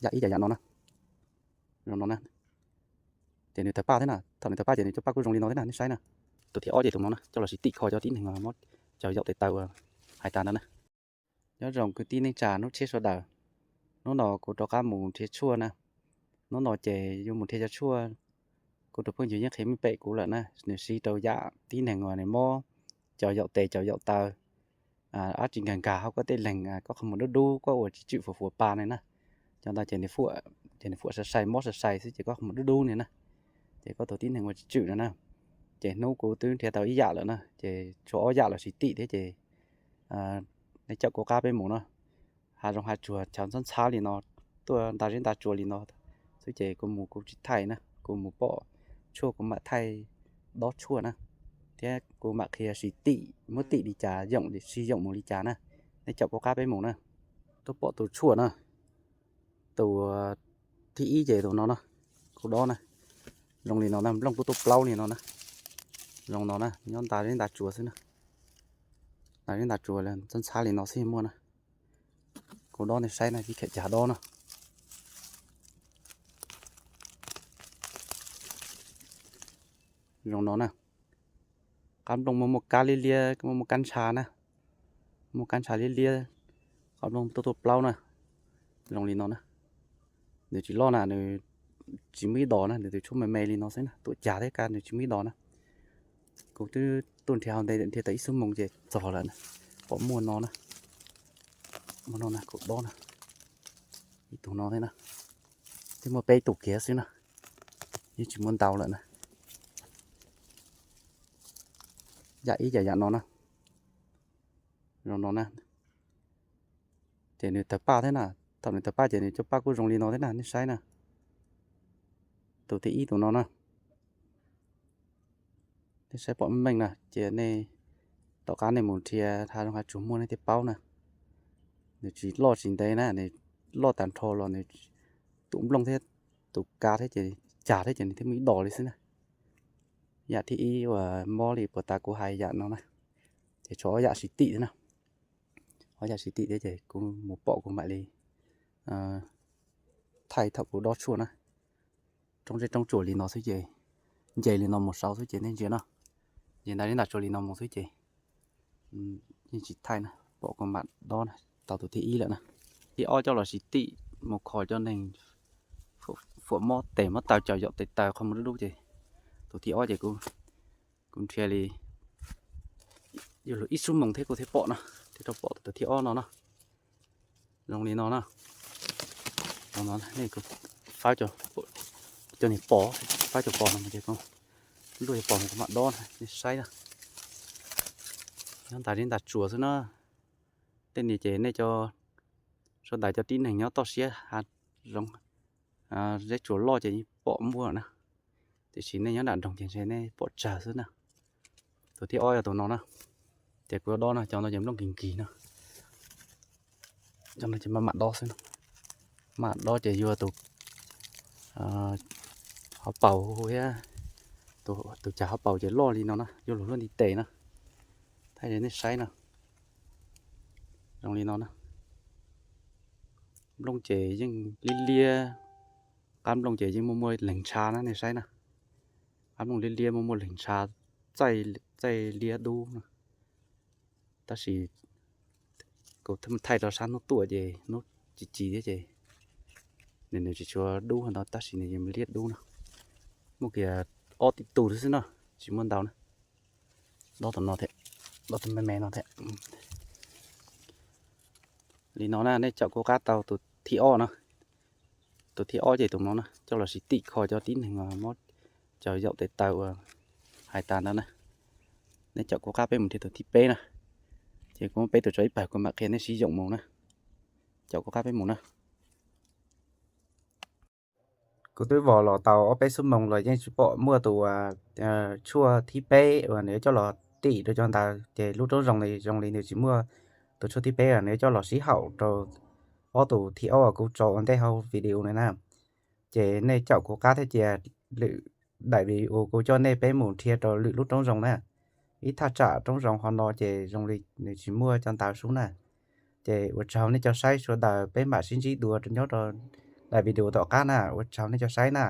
Yam ib yam yam no na, zoo no na. Ces nws tawg paj thiab na, thaum nws tawg paj ces nws cov paj kuj zoo li no thiab na, nej saib na. Tus thib ob ces tus no na, coj los siv tim kho cov tib neeg mob cog yaum tes taw uas hais tas ntawd na. Nyob zoo kwv tij neej tsa hnub tshiab sawv daws, hnub no kuv rov qab mus nrhiav tshuaj na. Hnub no ces yuav mus nrhiav cov tshuaj, kuv tus phooj ywg yeej qhia meej pem kuv lawm na, nws siv rau yam tib neeg uas nws mob cog yaum tes cog yaum taw, dab tsi nkag nkag hauv koj tej leeg, koj qhov muag dub dub, koj ua tsis tswm fuam fuam pa ne na. Cov ntawd ces nws fuam, ces nws fuam sai sai mob sai sai xwb ces koj qhov muag dub dub ne na. Ces koj tus tib neeg ua tsis tswm no na. Ces hnub kuv twb nrhiav tau ib yam lawm na, ces tshuav ob yam los siv tim thiab ces nej caum kuv qab peb mus na. Hav zoov hav tsuag chaw ntxhab ntxhab li no, tuaj nta zeb nta tsua li no xwb ces kuv mus kuv tsis thaij na, kuv mus pom tshuaj kuv mam thaij dob tshuaj na, thiab kuv mam qhia siv tim, muab tim li cas yoom, siv yoom mus li cas na. Nej caum kuv qab peb mus na. Tuaj pom tus tshuaj na, tus thib ib ces tus no na, kuv dob na, zoo li no na, nplooj tuaj tuaj plaub li no na, zoo no na, nyob nta zeb nta tsua xwb na, nta zeb nta tsua ntxhab ntxhab li no xwb muaj na. Kuv dob nej saib na, ib khaim cas dob na. Zoo no na, qab nplooj muaj muaj kab liab liab, muaj muaj kab ntsha na, muaj kab ntsha liab liab, qab nplooj tuaj tuaj plaub na, zoo li no na. Nws tsis loj na, nws tsis muaj ib dos na, nws tus tshuaj me me li no xwb na, tuam cag thiab kab nws tsis muaj ib dos na. Kuv twb tuaj nrhiav hauv ntej nrhiav tau ib xuab moos ces txog lawm na, pom muaj no na, muaj no na, kuv dob na, ib tug no thiab na, twb muaj peb tug kiag xwb na, yeej tsis muaj ntau lawm na. Yam ib yam yam no na, zoo no na. Ces nws tawg paj thiab na, thaum nws tawg paj ces nws cov paj kuj zoo li no thiab na, nej saib na. Tus thib ib tus no na, nej saib pom meej meej na, ces nej tom qab nej mus nrhiav hav zoov hav tsuag muaj nej thiaj paub na. Nws tsis loj tsis ntev na, nws loj tag nrho los nws tus nplooj thiab tus kab thiab ces cag thiab ces nws thiaj muaj ib dos li xwb na. Yam thib ib uas mob li puag ta kuv hais yam no na, ces tshuav ob yam siv tim thiab na. Ob yam siv tim thiab ces kuv mus pom kuv mam li thaij thaum kuv dob tshuaj na. Roob zeb roob tsuas li no xwb ces, nce li no mus saud xwb ces nej ntsia no, nce nta zeb nta tsua li no mus xwb ces yeej tsis thaij na, pom kuv mam dob na, tau tus thib ib lawm na. Thib ob coj los siv tim mus kho cov neeg fuam mob tes mob taw, cog yaum tes taw qhov muag dub dub ces tus thib ob ces kuv nrhiav li yuav luag ib xuab moos thiab kuv thiaj pom na, thiaj rau pom tus thib ob no na. Zoo li no na, nej faib cov niag pos, faib cov pos no ces kuv luaj cov pos no kuv mam dob na, nej saib na. Nyob nta zeb nta tsuas xwb na. Tej niag ces nej cov sawv daws cov tib neeg nyob toj siab hav zoov zeb tsuas loj ces yeej pom muaj na, tiam sis nej nyob nram nroog ces ntshe nej pom tsawg xwb na. Tus thib ob yog tus no na, ces kuv dob no, cov no ces nplooj nkig nkig no, cov no ces mam mam dob xwb, mam dob ces yuav tus hauv paus thiab, tus cas hauv paus ces loj li no na, yuav luag luaj ntiv tes na, thaij nej saib no, zoo li no na. Nplooj ces yeej liab liab, qab nplooj ces yeej muaj muaj leeg ntsha na, nej saib na. Qab nplooj liab liab muaj muaj leeg ntsha, txaij liab dub na. Tab sis kuv thaij rau sab hnub tuaj ces hnub ci ci thiab ces nws tsis tshua dub no, tab sis nws yeej liab dub no. Muaj kiag ob tib tug xwb no, tsis muaj ntau na. Dob tus no thiab, dob tus me me no thiab. Li no na, nej caum kuv qab tau tus thib ob no. Tus thib ob ces tus no na, coj los siv tim kho cov tib neeg mob cog yaum tes taw uas hais tas ntawd na. Nej caum kuv qab peb mus nrhiav tus thib peb na. Ces kuv muab peb tus tso ib pawg kuv mam qhia nej siv yoom mus na. Caum kuv qab peb mus na. Kuv twb vos los tau ob peb xuab moos los yeej tsis pom muaj tus tshuaj thib peb uas nws coj los tim rau cov ntawd, ces lub roob zoo li zoo li nws tsis muaj tus tshuaj thib peb uas nws coj los sib haum rau ob tus thib ob uas kuv tso ua ntej hauv video na. Ces nej caum kuv qab thiab cia, lwm daim video kuv coj nej peb mus nrhiav rau lwm lub roob zoo na. Ib thaj tsam roob zoo ho no ces zoo li nws tsis muaj cov ntawd sub na. Ces ua tsaug nej cov saib sawv daws, peb mam sib ntsib dua nyob rau daim video tom qab na. Ua tsaug nej cov saib na.